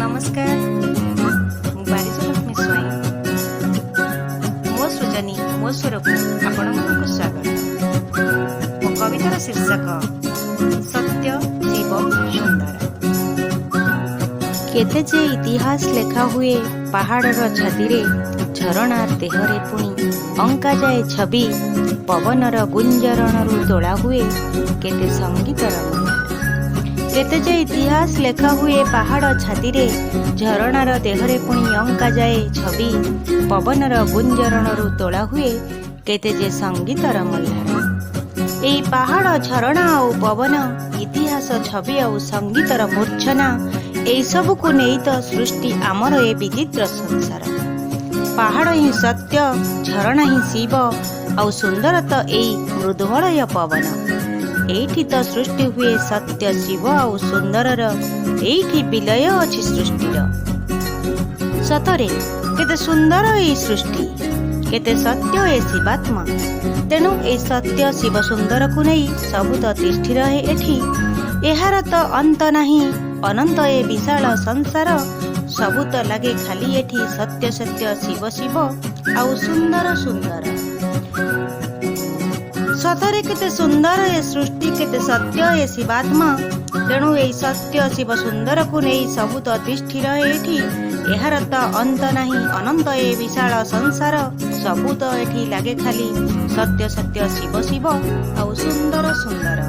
ନମସ୍କାର, ମୁଁ ବାରିଜଲକ୍ଷ୍ମୀ ସ୍ୱାଇଁ। ମୋ ସୃଜନୀ ମୋ ସ୍ୱରକୁ ଆପଣମାନଙ୍କୁ ସ୍ୱାଗତ। ମୋ କବିତାର ଶୀର୍ଷକ ସତ୍ୟ ଶିବ ସୁନ୍ଦର। କେତେ ଯେ ଇତିହାସ ଲେଖା ହୁଏ ପାହାଡ଼ର ଛାତିରେ, ଝରଣା ଦେହରେ ପୁଣି ଅଙ୍କାଯାଏ ଛବି, ପବନର ଗୁଞ୍ଜରଣରୁ ତୋଳା ହୁଏ କେତେ ସଙ୍ଗୀତର ମଲ୍ହାର। କେତେ ଯେ ଇତିହାସ ଲେଖା ହୁଏ ପାହାଡ଼ ଛାତିରେ, ଝରଣାର ଦେହରେ ପୁଣି ଅଙ୍କାଯାଏ ଛବି, ପବନର ଗୁଞ୍ଜରଣରୁ ତୋଳା ହୁଏ କେତେ ଯେ ସଙ୍ଗୀତର ମଲ୍ହାର। ଏଇ ପାହାଡ଼, ଝରଣା ଆଉ ପବନ, ଇତିହାସ, ଛବି ଆଉ ସଙ୍ଗୀତର ମୂର୍ଚ୍ଛନା, ଏଇସବୁକୁ ନେଇ ତ ସୃଷ୍ଟି ଆମର ଏ ବିଚିତ୍ର ସଂସାର। ପାହାଡ଼ ହିଁ ସତ୍ୟ, ଝରଣା ହିଁ ଶିବ, ଆଉ ସୁନ୍ଦର ତ ଏଇ ମୃଦୁମଳୟ ପବନ। ଏଇଠି ତ ସୃଷ୍ଟି ହୁଏ ସତ୍ୟ, ଶିବ ଆଉ ସୁନ୍ଦରର। ଏଇଠି ବିଲୟ ଅଛି ସୃଷ୍ଟିର। ସତରେ କେତେ ସୁନ୍ଦର ଏଇ ସୃଷ୍ଟି, କେତେ ସତ୍ୟ ଏ ଶିବାତ୍ମା। ତେଣୁ ଏଇ ସତ୍ୟ, ଶିବ, ସୁନ୍ଦରକୁ ନେଇ ସବୁ ତ ତିଷ୍ଠି ରହେ ଏଠି। ଏହାର ତ ଅନ୍ତ ନାହିଁ, ଅନନ୍ତ ଏ ବିଶାଳ ସଂସାର। ସବୁ ତ ଲାଗେ ଖାଲି ଏଠି ସତ୍ୟ ସତ୍ୟ, ଶିବ ଶିବ ଆଉ ସୁନ୍ଦର ସୁନ୍ଦର। ସତରେ କେତେ ସୁନ୍ଦର ଏ ସୃଷ୍ଟି, କେତେ ସତ୍ୟ ଏ ଶିବାତ୍ମା। ତେଣୁ ଏଇ ସତ୍ୟ, ଶିବ, ସୁନ୍ଦରକୁ ନେଇ ସବୁ ତ ତିଷ୍ଠି ରହେ ଏଠି। ଏହାର ତ ଅନ୍ତ ନାହିଁ, ଅନନ୍ତ ଏ ବିଶାଳ ସଂସାର। ସବୁ ତ ଏଠି ଲାଗେ ଖାଲି ସତ୍ୟ ସତ୍ୟ, ଶିବ ଶିବ ଆଉ ସୁନ୍ଦର ସୁନ୍ଦର।